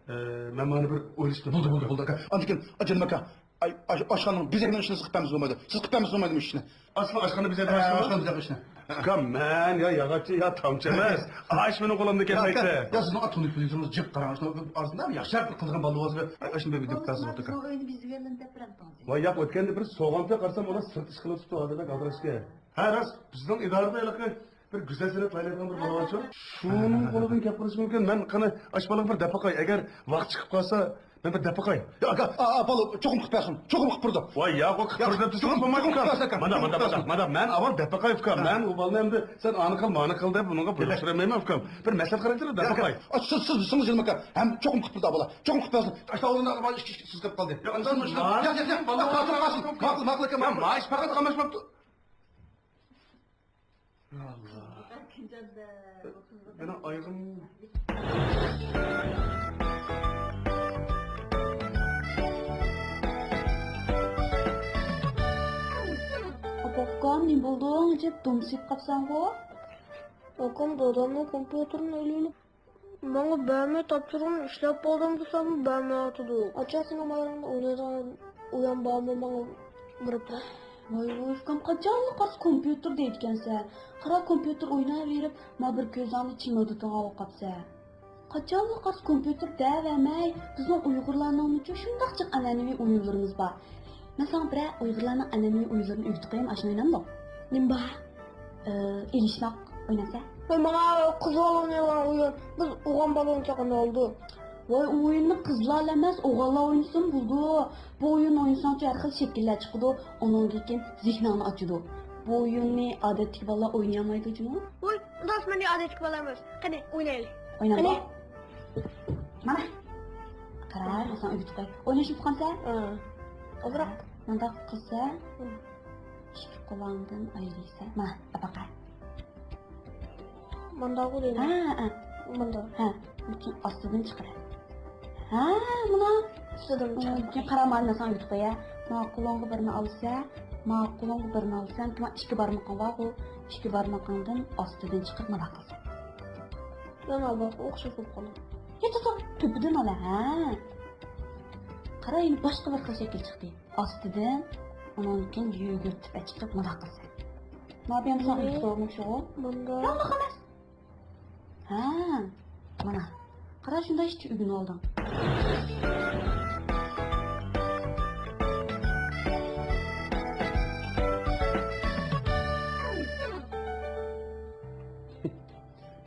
ئە، مەن مانا بىر ئويلىشىپ. بولدى، بولدى، بولدى، ئاكا. ئاندىن كېيىن، ئاجىنىم ئاكا، ئاي، ئاش-، ئاشخانىنىڭ بېزەكنىڭ ئىشىنى سىز قىلىپ بەرمىسە بولمايدۇ. سىز قىلىپ بەرمىسە بولمايدۇ مۇشۇ ئىشنى. ئاشخانا، ئاشخانا بېزەك، ئە، ئاشخانا بېزەك ئىشنى. ئۇكام، مەن يا ياغاچچى، يا تامچى ئەمەس. ئاش مېنىڭ قولۇمدا يا، كەلمەيتتى. يا، سىزنىڭ ئاتۇنلۇق بىلىمىڭىز جىق قاراڭ، شۇنىڭ ئارىسىدا ياخشىراق بىر قىلىدىغان بالا بولسا، ئاشۇنى بىر بىلدۈرۈپ بەرسىڭىز ئوتۇرغان. ئۆينى بىزگە بېرىلىم دەپ بېرەمتىڭىز. ۋاي ياق، ئۆتكەندە بىر سوغانتى قارىسام، ئۇلار سىرت ئىشىكىنى تۇتۇپ، ھازىر بەك ئالدىراش ئىكەن. ھە، راست، بىزنىڭ ئىدارىدە ھېلىقى بىر گۈزەل سۈرەت لايىھەلەيدىغان بىر بالا بارچۇ؟ شۇنىڭ قولىدىن كەپ قېلىشى مۇمكىن. مەن قېنى ئاشۇ بالىغا بىر دەپ باقاي، ئەگەر ۋاقىت چىقىپ قالسا، مەن بىر دەپ باقاي. يا، ئاكا، ئا، ئا، بالا چوقۇم قىلىپ بەرسۇن. چوقۇم قىلىپ بېرىدۇ. ۋاي ياق، ئۇ قىلىپ بېرىدۇ دەپ تۇرسىڭىز بولمايدۇ، ئۇكام. مانا، مانا، مانا، مانا، مەن ئاۋۋال دەپ باقاي، ئۇكام. ھە. مەن ئۇ بالىنى ئەمدى سەن ئانى قىل، مانى قىل دەپ ئۇنىڭغا بۇيرۇق بېرەلمەيمەن، ئۇكام. بىر مەسلىھەت خاراكتېرىدە دەپ باقاي. ئا، سىز، سىز دېسىڭىز، جېنىم ئاكا. ھەم چوقۇم قىلىپ بېرىدۇ، بالا. چوقۇم قىلىپ بەرسۇن. ئاشتا ئورنىدا ئىككى، ئىككى سىز قىلىپ قالدى. ياق، ياق، ياق، ياق، ماقۇل، ماقۇل، ئاكا. مايىش پەقەت قاملاشماپتۇ. يا ئاللا. يەنە ئايىغىم. ئاپا، ئۇكام، نېمە بولدۇڭ؟ ئەجەب دومسىيىپ قاپسەنغۇ؟ ئۇكام، دادامنىڭ كومپيۇتېرىنى ئېلىۋېلىپ، ماڭا بەرمەي، تاپشۇرۇقنى ئىشلەپ بولدۇم دېسەممۇ بەرمەيۋاتىدۇ. ئاچا، سېنىڭ مايرىڭدا ئوينايدىغان ئۇيان بارمۇ؟ ماڭا بېرىپ بەر. ۋاي، ۋاي، ئۇكام، قاچانلا قارىسا كومپيۇتېر دەيدىكەنسەن. قارا، كومپيۇتېر ئوينايۋېرىپ، مانا بىر كۆزۈڭنى چىمىدىتىڭ ئاۋۇ قاپسەن. قاچانلا قارىسا كومپيۇتېر دەۋەرمەي، بىزنىڭ ئۇيغۇرلارنىڭمۇچۇ شۇنداق جىق ئەنئەنىۋى ئويۇنلىرىمىز بار. مەن ساڭا بىرەر ئۇيغۇرلارنىڭ ئەنئەنىۋى ئويۇنلىرىنى ئۆگىتىپ قويايمۇ، ئاشۇنى ئوينامدۇ؟ نېمە بار؟ ئى، ئېلىشماق ئوينامسەن؟ ۋاي، ماڭا قىزلار ئوينايدىغان ئويۇن. بىز ئوغان بالا ئوينىساق ئەمدى بولىدۇ. ۋاي، ئۇ ئويۇننى قىزلار ئەمەس، ئوغانلار ئوينىسىمۇ بولىدۇ. بۇ ئويۇن ئوينىساڭچۇ ھەر خىل شەكىللەر چىقىدۇ. ئۇنىڭدىن كېيىن زېھنىڭنى ئاچىدۇ. بۇ ئويۇننى ئادەتتىكى بالىلار ئوينىيالمايدۇ جۇمۇ. ۋاي، ئۇنداقتا مەن ئادەتتىكى بالا ئەمەس. قېنى، ئوينايلى. ئوينايلى. قېنى. مانا. قارا، مەن ساڭا ئۆگىتىپ قوياي. ئويناشنى ئۇققانسەن؟ ھە. ئازراق. مۇنداق قىلسا، ھە. ئىككى قولۇڭدىن ئايرىيسەن. مانا، ئاپاقا. مانداغۇ دەيمەن. ھە، ھە. مانداق. ھە، لېكىن ئاستىدىن چىقىرە. ھە، مانا. ئاستىدىن چىقىرە. لېكىن قارا، مانا، مەن ساڭا ئۆگىتىپ قوياي. ما قولۇڭغا بىرنى ئالسا، ما قولۇڭغا بىرنى ئالسا، كېيىن ئىككى بارمىقىڭ بارغۇ، ئىككى بارمىقىڭدىن ئاستىدىن چىقىرىپ مانداق قىلسا. مانا بۇ ئوخشاش بولۇپ قالدى. يا، توختا، تۆپىدىن ئال، ھە. قارا، يەنە باشقا بىر خىل شەكىل چىقتى. ئاستىدىن، ئۇنىڭدىن كېيىن يۈگۈرتۈپ ئەچىقىپ مۇنداق قىلسا. ما بۇ يەنە ساڭا ئۆگىتىپ قويغان ئوخشىغۇ. مانداق. ياق، ئۇنداق ئەمەس. ھە، مانا. قارا، شۇنداق ئىشتە ئۆگىنىۋالدىڭ.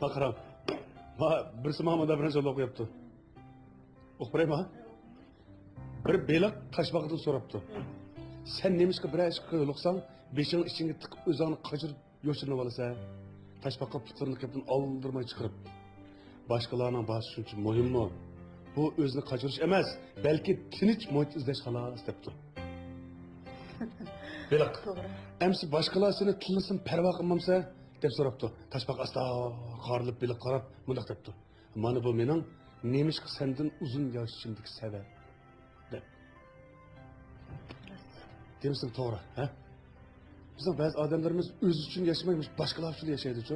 باقراڭ. ما بىرسى ماڭا مۇنداق بىر نەرسە يوللاپ قويۇپتۇ. ئوقۇپ بېرەيمۇ؟ بىر بېلىق تاشپاقىدىن سوراپتۇ. سەن نېمىشقا بىرەر ئىشقا يولۇقساڭ، بېشىڭنى ئىچىڭگە تىقىپ ئۆزۈڭنى قاچۇرۇپ يوشۇرۇنۇۋالىسەن؟ تاشپاقا پۇتلىرىنى قېپىدىن ئالدىرىماي چىقىرىپ، باشقىلارنىڭ باھاسى شۇنچە مۇھىممۇ؟ بۇ ئۆزىنى قاچۇرۇش ئەمەس، بەلكى تىنچ مۇھىت ئىزدەش خالاس، دەپتۇ. بېلىق، توغرا. ئەمسە باشقىلار سېنى تىللىسىمۇ پەرۋا قىلمامسەن؟ دەپ سوراپتۇ. تاشپاقا ئاستا قارىلىپ بېلىققا قاراپ مۇنداق دەپتۇ. مانا بۇ مېنىڭ نېمىشقا سەندىن ئۇزۇن ياشىشىمدىكى سەۋەب، دەپ. دېمىسىمۇ توغرا، ھە؟ بىزنىڭ بەزى ئادەملىرىمىز ئۆزى ئۈچۈن ياشىماي، مۇشۇ باشقىلار ئۈچۈن ياشايدۇچۇ.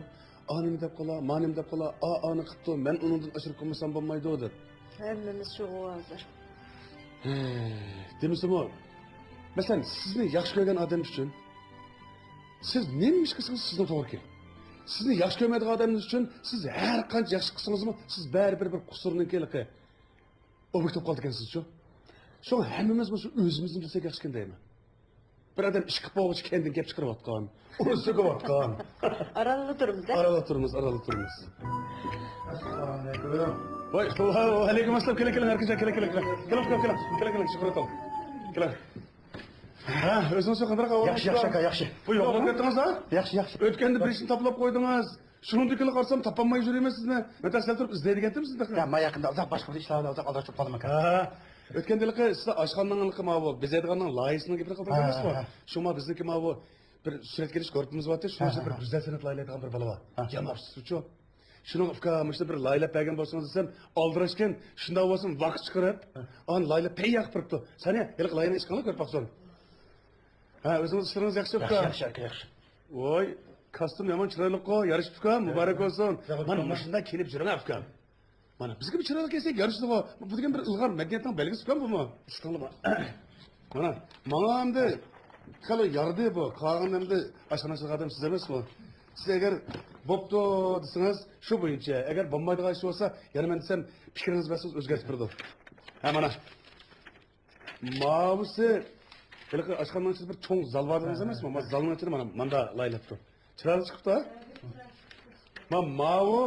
ئا نېمە دەپ قالا، ما نېمە دەپ قالا، ئا ئانى قىپتۇ، مەن ئۇنىڭدىن ئاشۇرۇپ قىلمىسام بولمايدۇ، دەپ. ھەممىمىز شۇغۇ ھازىر. ھە، دېمىسىمۇ، مەسىلەن، سىزنى ياخشى كۆرگەن ئادەم ئۈچۈن سىز نېمە ئىش قىلسىڭىز سىزنىڭ توغرىكەن. سىزنى ياخشى كۆرمەيدىغان ئادەم ئۈچۈن سىز ھەر قانچە ياخشى قىلسىڭىزمۇ، سىز بەرىبىر بىر قۇسۇرنىڭكى ھېلىقى ئوبيېكت بولۇپ قالىدىكەنسىزچۇ. شۇڭا ھەممىمىز مۇشۇ ئۆزىمىزنى بىلسەك ياخشىكەن دەيمەن. بىر ئادەم ئىش قىلىپ بولغۇچە كەينىدىن گەپ چىقىرىۋاتقان، ئۇنى سۆكۈۋاتقان. ئارانلا تۇرىمىز، ھە؟ ئارانلا تۇرىمىز، ئارانلا تۇرىمىز. ئەسسالامۇ ئەلەيكۇم. ۋاي، ۋا-، ۋەئەلەيكۇم ئەسسالام. كېلىڭ، كېلىڭ، ھەر كىم كېلىڭ، كېلىڭ، كېلىڭ. كېلىڭ، كېلىڭ، كېلىڭ، كېلىڭ، كېلىڭ. شۇكرى تاڭ. كېلىڭ. ھە، ئۆزىڭىز قانداق ئەھۋالىڭىز؟ ياخشى، ياخشى ئاكا، ياخشى. بۇ يوقلاپ كەتتىڭىز ھە؟ ياخشى، ياخشى. ئۆتكەندە بىر ئىشنى تاپىلاپ قويدىڭىز. شۇنىڭدىن كېيىن قارىسام تاپالماي يۈرىمەن سىزنى. مەن سەل تۇرۇپ ئىزدەيدىكەنتىم سىزنى. يا، ماياقىندا ئۇزاق باشقا بىر ئىشلار بىلەن ئۇزاق ئالدىراش بولۇپ قالدىم ئاكا. ھە. ئۆتكەندە ھېلىقى سىز ئاشخانىنىڭ ھېلىقى ماۋۇ بېزەيدىغاننىڭ لايىھىسىنىڭ گېپىنى قىلدىڭىزمۇ؟ ھە، ھە. شۇڭا بىزنىڭكى ماۋۇ بىر سۈرەتكە ئېلىش گۇرۇپپىمىز بارتى. شۇنىڭ ئىچىدە بىر گۈزەل سەنئەت لايىھەلەيدىغان بىر بالا بار. ھە. ياماپسىزچۇ. شۇنىڭ ئۇكا، مۇشۇنى بىر لايىھەلەپ بەرگەن بولسىڭىز دېسەم، ئالدىراشكەن، شۇنداق بولسۇن ۋاقىت چىقىرىپ، ھە. ئان لايىھەلەپ تەييار قىلىپ بېرىپتۇ. سانىيە، ھېلىقى لايىھەنى ئىشقىلىڭ كۆرۈپ باقسۇن. ھە، ئۆزىڭىز ئىشلىرىڭىز ياخشى ئۇكا؟ ياخشى، ياخشى، ئاكا، ياخشى. ۋوي، كاستيۇم يامان چىرايلىققۇ، يارىشىپتۇكا، مۇبارەك بولسۇن. مانا مۇشۇنداق كىيىنىپ يۈرۈڭ ئۇكام. مانا بىزگە بىر چىرايلىق كىيسەك يارىشىدىغۇ. بۇ دېگەن بىر ئىلغار مەدەنىيەتنىڭ بەلگىسى ئۇكام بۇمۇ. ئىشتىڭلىما. مانا ماڭا ئەمدى خېلى يارىدى بۇ. قالغان ئەمدى ئاشخانا ئىشلىغان ئادەم سىز ئەمەسمۇ؟ سىز ئەگەر بوپتۇ دېسىڭىز شۇ بويىچە، ئەگەر بولمايدىغان ئىش بولسا يەنە مەن دېسەم پىكرىڭىز بەرسىڭىز ئۆزگەرتىپ بېرىدۇ. ھە مانا. ماۋۇسى ھېلىقى ئاشخانىنىڭ ئىچىدە بىر چوڭ زال بار دېدىڭىز ئەمەسمۇ؟ ما زالنىڭ ئىچىدە مانا ماندا لايىھەلەپتۇ. چىرايلىق چىقىپتۇ ھە؟ ما ماۋۇ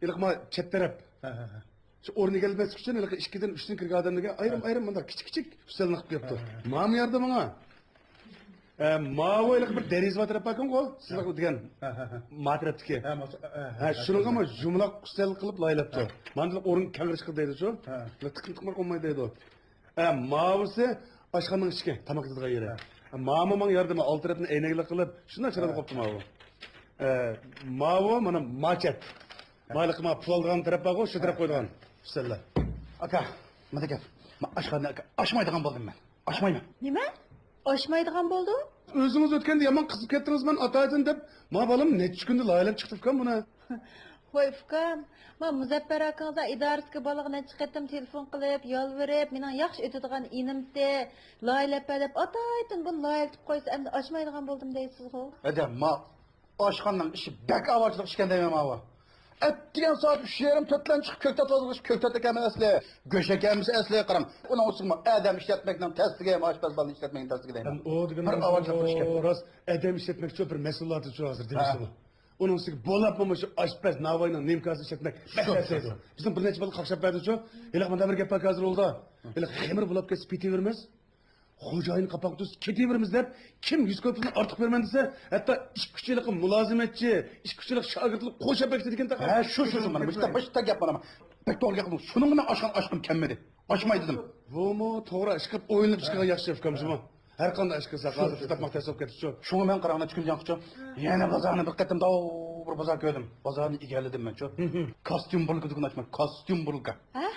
ھېلىقى ما چەت تەرەپ. ھە، ھە، ھە. شۇ ئورۇن ئىگىلىمەسلىك ئۈچۈن ھېلىقى ئىككىدىن، ئۈچتىن كىرگەن ئادەملەرگە ئايرىم، ھە. ئايرىم مانداق كىچىك كىچىك ئۈستەلنى قىلىپ بېرىپتۇ. ھە، ھە، ھە. ماۋۇ يەردە ماڭا. ئە، ماۋۇ ھېلىقى بىر دېرىزە بار تەرەپ باركەنغۇ، سىزلەر ھە. دېگەن. ھە، ھە، ھە. ما تەرەپتىكى. ھە، ما-، ھە، ھە، ھە، شۇنىڭغا ما يۇمىلاق ئۈستەل قىلىپ لايىھەلەپتۇ. ھە. ماندىلا ئورۇن كەڭرى چىقىدۇ دەيدۇچۇ. ھە. تىقىن تىقماق بولمايدۇ دەيدۇ. ئە، ماۋۇسى ئاشخانىنىڭ ئىچىكى، تاماق ئېتىدىغان يېرى. ھە. ئە، ماما ماڭ ياردىمى ئالدى تەرەپنى ئەينەكلىك قىلىپ، شۇنداق چىرايلىق ھە. بوپتۇ ماۋۇ. ئە، ماۋۇ مانا ماچەت. ھە. مايلىقى ما پۇل ئالىدىغان تەرەپ بارغۇ، شۇ تەرەپ ھە. قويىدىغان ئۈستەللەر. ئاكا، مانا گەپ. ما ئاشخانا ئاكا، ئاچمايدىغان بولدۇم مەن. ئاچمايمەن. نېمە؟ ئاچمايدىغان بولدۇڭ؟ ئۆزىڭىز ئۆتكەندە يامان قىزىپ كەتتىڭىز، مەن ئاتايتىن دەپ، ما بالام نەچچە كۈندە لايىھەلەپ چىقتى ئۇكام بۇنى. ۋاي ئۇكام، ما مۇزەپپەر ئاكىڭىزنىڭ ئىدارىسىگە بالىغا نەچچە قېتىم تېلېفون قىلىپ، يالۋۇرۇپ، مېنىڭ ياخشى ئۆتىدىغان ئىنىمتى، لايىھەلەپ بەر دەپ ئاتايتىن بۇنى لايىھەلىتىپ قويسا، ئەمدى ئاچمايدىغان بولدۇم دەيسىزغۇ؟ ھەدە، ما ئاشخانىنىڭ ئىشى بەك ئاۋارىچىلىق ئىشكەن دەيمەن ماۋۇ. ئەتىگەن سائەت ئۈچ يېرىم، تۆتلەرنى چىقىپ كۆكتات تازىلىغىچە كۆكتات ئەكەلمەي ئەسلى، گۆش ئەكەلمىسە ئەسلى، قاراڭ. ئۇنىڭ ئۈستىگە ئادەم ئىشلەتمەكنىڭ تەسلىكى، ئاشپەز بالىنى ئىشلەتمەكنىڭ تەسلىكى دەيمەن. ئۇ دېگىنىڭىز بىر ئاۋارىچىلىق ئىشكەن. ئۇ راست، ئادەم ئىشلەتمەكچۇ بىر مەسئۇلاتىچۇ ھازىر دېمىسىمۇ. ھە. ئۇنىڭ ئۈستىگە بولۇپمۇ مۇشۇ ئاشپەز ناۋاينىڭ نىمكاسىنى ئىشلەتمەك بەك تەس دەيدۇ. بىزنىڭ بىر نەچچە بالا قاقشاپ بەردىچۇ. ھېلىقى مانا بىر گەپ بار ھازىر ئۇلدا. ھېلىقى خېمىر بولاپ كەتسە پېتىۋېرىمىز. خوجايىن قاپاق تۇتسا كېتىۋېرىمىز دەپ، كىم يۈز كوپىكتىن ئارتۇق بېرىمەن دېسە، ھەتتا ئىككى-ئۈچ ھېلىقى مۇلازىمەتچى، ئىككى-ئۈچ ھېلىقى شاگىرتلىق قوشاپ بەكتىدىكەن. ھە، شۇ، شۇ، شۇ، مانا مۇشۇنداق بىر گەپ بار. بەك توغرا گەپ قىلدىڭ. شۇنىڭ بىلەن ئاشخانا ئاچقۇم كەلمىدى. ئاچماي دېدىم. بۇمۇ توغرا ئىش قىلىپ ئويلىنىپ چىققان ياخشى ئۇكام شۇمۇ. ھەر قانداق ئىش قىلساق ھازىر تاپماق تەس بولۇپ كەتتىچۇ. شۇڭا مەن قاراڭ نەچچە كۈندىن ياقىچۇ. يەنە بازارنى بىر قېتىم داۋ بىر بازار كۆردۈم. بازارنى ئىگىلىدىم مەنچۇ. كاستيۇم بۇرۇلكا دۇكان ئاچماي. كاستيۇم بۇرۇلكا. ھە؟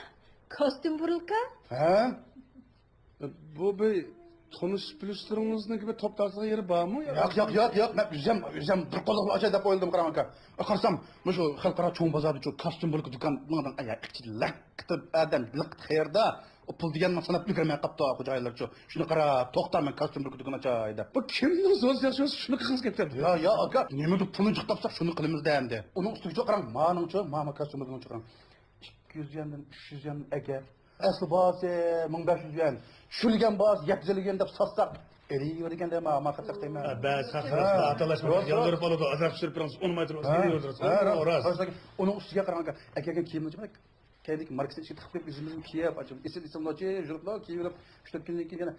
كاستيۇم بۇرۇلكا؟ ھە؟ بۇ بىر تونۇش بىلىشلىرىڭىزنىڭكى بىر توپ تارتىدىغان يېرى بارمۇ؟ ياق، ياق، ياق، ياق. مەن ئۆزۈم، ئۆزۈم بىر قوللۇق ئاچاي دەپ ئويلىدىم، قاراڭ ئاكا. قارىسام، مۇشۇ خەلقئارا چوڭ بازاردىچۇ كاستيۇم بۇرۇلكا دۇكان، ماڭا ئايا ئىچى لەق قېتىپ ئادەم لىق قېرىدا. ئۇ پۇل دېگەننى ساناپ ئۈلگۈرمەي قاپتۇ، خوجايىنلارچۇ. شۇنى قاراپ، توختا، مەن كاستيۇم بۇرۇلكا دۇكان ئاچاي دەپ. بۇ كىمنىڭ سۆزى ياخشى بولسا، شۇنى قىلغىڭىز كەپ كەپتۇ. يا، يا، ئاكا، نېمىدۇ پۇلنى جىق تاپساق، شۇنى قىلىمىز دە ئەمدى. ئۇنىڭ ئۈستىگىچۇ قاراڭ، مانىڭچۇ، ما، ما كاستيۇم بۇرۇلكىنىڭچۇ قاراڭ. ئىككى يۈز يۈەندىن ئۈچ يۈز يۈەن ئەگەر ئەسلى باھاسى مىڭ بەش يۈز يۈەن، چۈشۈرگەن باھاسى يەتتە يۈز ئەللىك يۈەن دەپ ساتساق، ئېلىۋېرىدىكەن دە، ما، ما قاتتىق دەيمەن. ھە، بەزى خەقلەر ھە. ئاتالاشما راست، يالۋۇرۇپ راست. ئالىدۇ، ئازراق چۈشۈرۈپ بېرىڭ، ئۇنىمايدۇ، ھە، ئېلىۋېرىدۇ، ھە، راست، ئۇ راست. راست. ئۇنىڭ ئۈستىگە قاراڭ، ئەكەلگەن كىيىملىرى كەينىدىكى ماركىسىنى ئىچىگە تىقىپ قويۇپ، ئۆزىمىزمۇ كىيىپ، ئېسىل-ئېسىل نوچى يۈرۈپلا كىيىۋېلىپ، ئۈچ تۆت كۈندىن كېيىن يەنە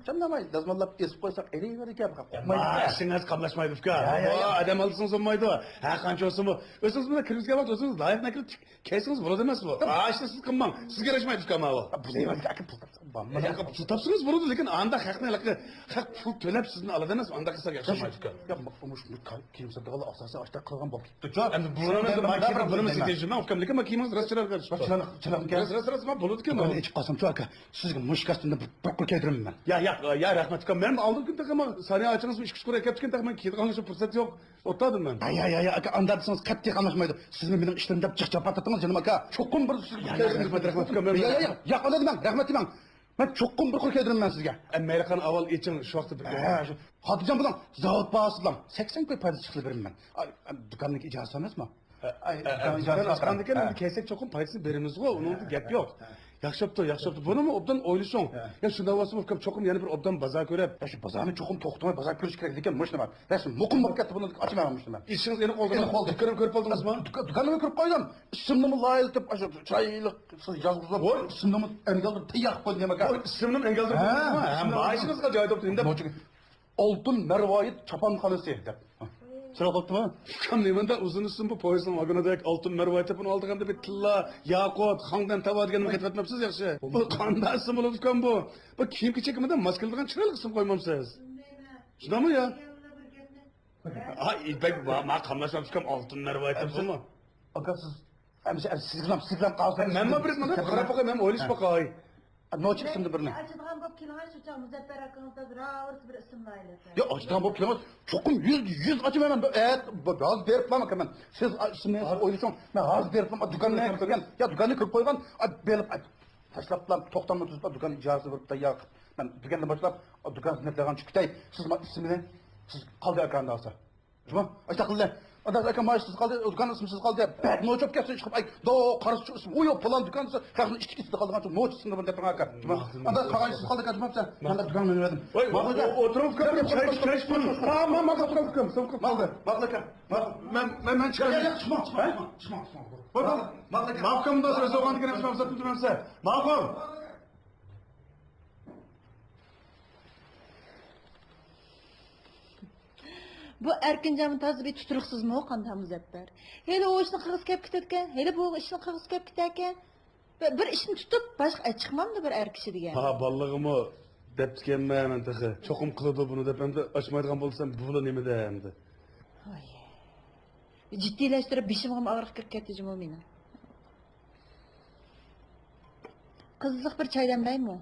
چامداماي دازماللاپ ئېسىپ قويساق، ئېلىۋېرىدىكەن. يا، ما ئىشىڭىز قاملاشمايدۇ، ئۇكا. يا، يا، يا. ئادەم ئالدىسىڭىز بولمايدۇ. ھەر قانچە بولسىمۇ، ئۆزىڭىز بىلەن كىرگۈزگەن ۋاقىت ئۆزىڭىز لايىقىنى كىرىپ كەيسىڭىز بولىدۇ ئەمەسمۇ؟ ئاشۇنى سىز قىلماڭ. سىزگە ياراشمايدۇ، ئۇكا، ماۋۇ. بۇ دەيمەن، ئاكا، پۇل تاپسام بارمىدى. يا، پۇل تاپسىڭىز بولىدۇ، لېكىن ئاندا خەقنى، خەق پۇل تۆلەپ سىزدىن ئالىدۇ ئەمەسمۇ؟ ئانداق قىلساق ياخشىمايدۇ، ئۇكا. يا، مۇشۇ كىيىم ساتىدىغانلار ئاساسەن ئاشۇنداق قىلغان بولۇپ كېتىپتۇ. ئەمدى بۇنىمىز، بۇنىمىز، ئۇكام، لېكىن ما كىيىمىڭىز راست چىرايلىق. راست، راست، راست، ما بولىدىكەن. ئۇكام، ئېچىپ قالسامچۇ، ئاكا، سىزگە مۇشۇ كاستيۇمدىن بىر، بىر قۇر كىيدۈرىمەن مەن. يا، يا، يا، رەھمەت، ئۇكام. مەن ئالدىم كۈن تېخىمۇ سانىيە ئاچىڭىزمۇ ئىككى، ئۈچ قۇر ئەكەپتىكەن، تېخى مەن كىيىدىغان شۇ پۇرسەت يوق. ئوتتادىم مەن. يا، يا، يا، يا، ئاكا، ئاندا دېسىڭىز قەتئىي قاملاشمايدۇ. سىزمۇ مېنىڭ ئىشلىرىمنى دەپ جىق جاپا تارتتىڭىز، جېنىم ئاكا. چوقۇم بىر سىزگە يا، يا، رەھمەت، رەھمەت، ئۇكام، مەن يا، يا، يا، يا، ئانداق دېمەڭ، رەھمەت دېمەڭ. مەن چوقۇم بىر قۇر كىيدۈرىمەن سىزگە. ئە، مەيلى قىلغان ئاۋۋال ئېچىڭ، شۇ ۋاقىتتا بىر ھە، شۇ خاتىرجەم بولۇڭ، زاۋۇت باھاسى بىلەن سەكسەن كوي پايدا چىقىرىپ بېرىمەن. ئاي، ئاي، دۇكاننىڭكى ئىجارىسى ئەمەسمۇ؟ ھە، ئاي، ھە، دۇكان ھە، ئىجارىسى دۇكان ئاچقاندىكىن ھە. ئەمدى كەلسەك چوقۇم پايدىسىنى بېرىمىزغۇ، ئۇنىڭدا گەپ يوق. ھە. ياخشى بوپتۇ، ياخشى بوپتۇ. بۇنىمۇ ئوبدان ئويلىشىڭ. ھە. يا، شۇنداق بولسا، ئۇكام، چوقۇم يەنە بىر ئوبدان بازار كۆرۈپ. يا، شۇ بازارنى چوقۇم توختىماي بازار كۆرۈش كېرەك لېكىن مۇشۇ نېمە. رەسمىي مۇقىم بولۇپ كەتتى، بۇنى ئاچىمەن مۇشۇنى مەن. ئىشىڭىز ئېنىق بولدىمۇ؟ ئېنىق بولدى. دۇكاننى كۆرۈپ قالدىڭىزمۇ؟ دۇكا-، دۇكاننى كۆرۈپ قالدىم. ئىسىمنىمۇ لايىھىلىتىپ، ئاشۇ چىرايلىق سىز يازغۇزۇپ، ۋوي. ئىسىمنىمۇ ئەنگەلدۈرۈپ تەييار قىلىپ قويدۇم، ئاكا. ۋوي، ئىسىمنىمۇ ئەنگەلدۈرۈپ ھە، قويدۇڭىزمۇ؟ ھە، ئىسىمنىمۇ مائاشىڭىزغا جاي تاپتىم دەپ. نوچىغا ئالتۇن مەرۋايىت چاپانخانىسى دەپ. چىرايلىق بوپتۇمۇ؟ ئۇكام، نېمانداق ئۇزۇن ئىسىم بۇ، پويىزنىڭ ۋاگونىدەك. ئالتۇن مەرۋايىت دەپ ئۇنى ئالدىغاندا بىر تىللا، ياقۇت، خاڭدەن تاۋا دېگەننى كېتىۋەتمەپسىز ياخشى. بۇ قانداق ئىسىم بولىدۇ ئۇكام بۇ؟ بۇ كىيىم كېچەك كىمىدە ماس كېلىدىغان چىرايلىق ئىسىم قويمامسىز؟ شۇنداقمۇ يا؟ ھا، بەك ما، ما قاملاشماپتۇ ئۇكام، ئالتۇن مەرۋايىت دەپ بۇمۇ؟ ئاكا، سىز، ئەمىسە، سىز بىلەن، سىز بىلەن قالسا. مەنمۇ بىر مانا قاراپ باقاي، مەن ئويلىشىپ باقاي. نوچى ئىسىمدىن بىرنى. ئاچىدىغان بولۇپ كېلىڭە، شۇ چاغ مۇزەپپەر ئاكىڭىز دەپ راۋۇرۇس بىر ئىسىم لايىھەلىسە. يا، ئاچىدىغان بولۇپ كېلىڭە، چوقۇم يۈز، يۈز ئاچىمەن مەن. ئە، ھازىر بېرىپ بارماكەن مەن. سىز ئىسىمنى ئويلىشىڭ، مەن ھازىر بېرىپ بارمەن. دۇكاننى كۆرگەن، يا، دۇكاننى كۆرۈپ قويغان، بېرىپ، تاشلاپلا، توختامنى تۈزۈپ، دۇكان ئىجارىسىنى بېرىپ تەييار قىلىپ، مەن دېگەندىن باشلاپ، دۇكان خىزمەتلەرگە چىقىپ كېتەي. سىز ئىسمىنى، سىز قالدى ئاكا ئانداق بولسا. جۇمۇ، ئاشۇنداق قىلدى. ئانداق ئاكا، مانا سىز قالدى، دۇكان ئىسمى سىز قالدى. بەك نوچى بولۇپ كەتسە، چىقىپ، ئاي، دو، قارىسى شۇ ئىسمى، ئۇ يوق، پالان دۇكان دېسە، خەقنىڭ ئىچكى ئىچىدە قالىدىغان شۇ نوچى ئىسمىنى بىر دەپ بېرىڭ ئاكا. جۇمۇ. ماقۇل، ئانداق ماقۇل. قالغان ئىسمى قالدى ئاكا، جۇمۇ، دېسە، مەن دۇكان مېڭىۋەردىم. ۋاي، ماقۇل ئاكا. ئولتۇرۇڭ، ئۇكام، چاي، چاي ئىچىپ قويۇڭ. ھا، ما، ماقۇل، ماقۇل، ئۇكام، ماقۇل. ماقۇل، ماقۇل ئاكا. ماقۇل. مەن، مەن، مەن چىقاي. ياق، ياق، چىقماڭ، چىقماڭ، ھە؟ چىقماڭ، چىقماڭ، چىقماڭ. ۋاي، ۋاي، ماقۇل ئاكا. ماقۇل ئاكا، مۇنداق سۆز بولغاندىكىن، ماقۇل. بۇ ئەركىنجانمۇ تازا بىر تۇتۇرۇقسىزمۇ، قانداق مۇزەپپەر؟ ھېلى ئۇ ئىشنى قىلغۇسى كېلىپ كېتىدىكەن، ھېلى بۇ ئىشنى قىلغۇسى كېلىپ كېتەركەن. بىر، بىر ئىشنى تۇتۇپ، باشقا ئەچ چىقمامدۇ بىر ئەر كىشى دېگەن؟ ھا، بالىلىقىمۇ دەپتىكەنمەن مەن تېخى. چوقۇم قىلىدۇ بۇنى دەپ، ئەمدى ئاچمايدىغان بولسام، بۇلا نېمىدە ئەمدى؟ ۋاي. جىددىيلەشتۈرۈپ بېشىمغىمۇ ئاغرىق كىرىپ كەتتى جۇمۇ مېنىڭ. قىزىق بىر چاي دەملەيمۇ؟